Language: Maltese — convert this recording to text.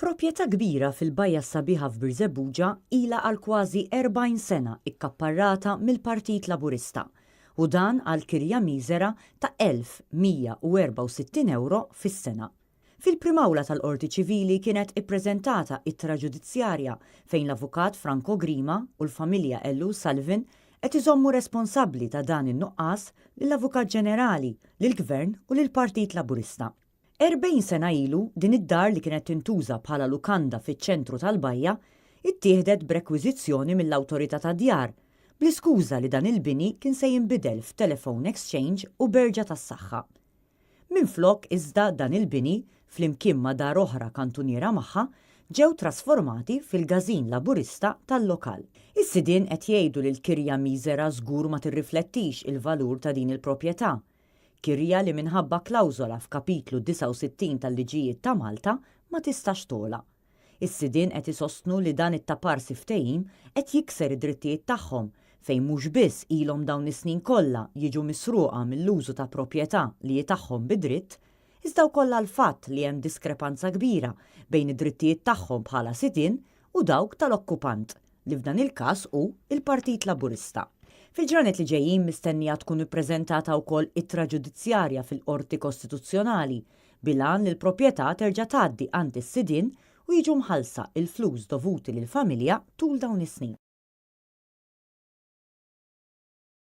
Proprjetà kbira fil-Bajja s-Sabiħa f'Birżebbuġa ilha għal kważi 40 sena ikkapparrata mill-Partit Laburista u dan għal kirja miżera ta' 1,164 ewro fis-sena. Fil-Prim'Awla tal-Qorti Ċivili kienet ippreżentata ittra ġudizzjarja fejn l-Avukat Franco Grima u l-familja Ellul Sullivan qed iżommu responsabbli ta' dan in-nuqqas lill-Avukat Ġenerali, lill-Gvern u lill-Partit Laburista. 40 sena ilu, din id-dar li kienet tintuża bħala lukanda fiċ-ċentru tal-bajja, ittieħdet b'rekwiżizzjoni mill-Awtorità tad-Djar, bl-iskuża li dan il-bini kien se jinbidel f'telephone exchange u berġa tas-saħħa. Minflok, iżda, dan il-bini, flimkien ma' dar oħra kantuniera magħha, ġew trasformati fil-gażin Laburista tal-lokal. Is-sidien qed jgħidu li l-kirja miżera żgur ma tirriflettix il-valur ta' din il-proprjetà, Kirja li minħabba klawżola f'Kapitlu 69 tal-Liġijiet ta' Malta ma tistax togħla. Is-sidien qed isostnu li dan it-taparsi ftehim qed jikser id-drittijiet tagħhom fejn mhux biss ilhom dawn is-snin kollha jiġu misruqa mill-użu ta' proprjetà li hi tagħhom bi dritt, iżda wkoll għall-fatt li hemm diskrepanza kbira bejn id-drittijiet tagħhom bħala sidien u dawk tal-okkupant, li f'dan il-każ hu l-Partit Laburista. Fil-ġranet li ġejjin mistennija tkun ippreżentata wkoll ittra ġudizzjarja fil-Qorti Kostituzzjonali bil-għan li l-proprjetà terġa' tgħaddi għand is-sidien u jiġu mħallsa l-flus dovuti lill-familja tul dawn is-snin.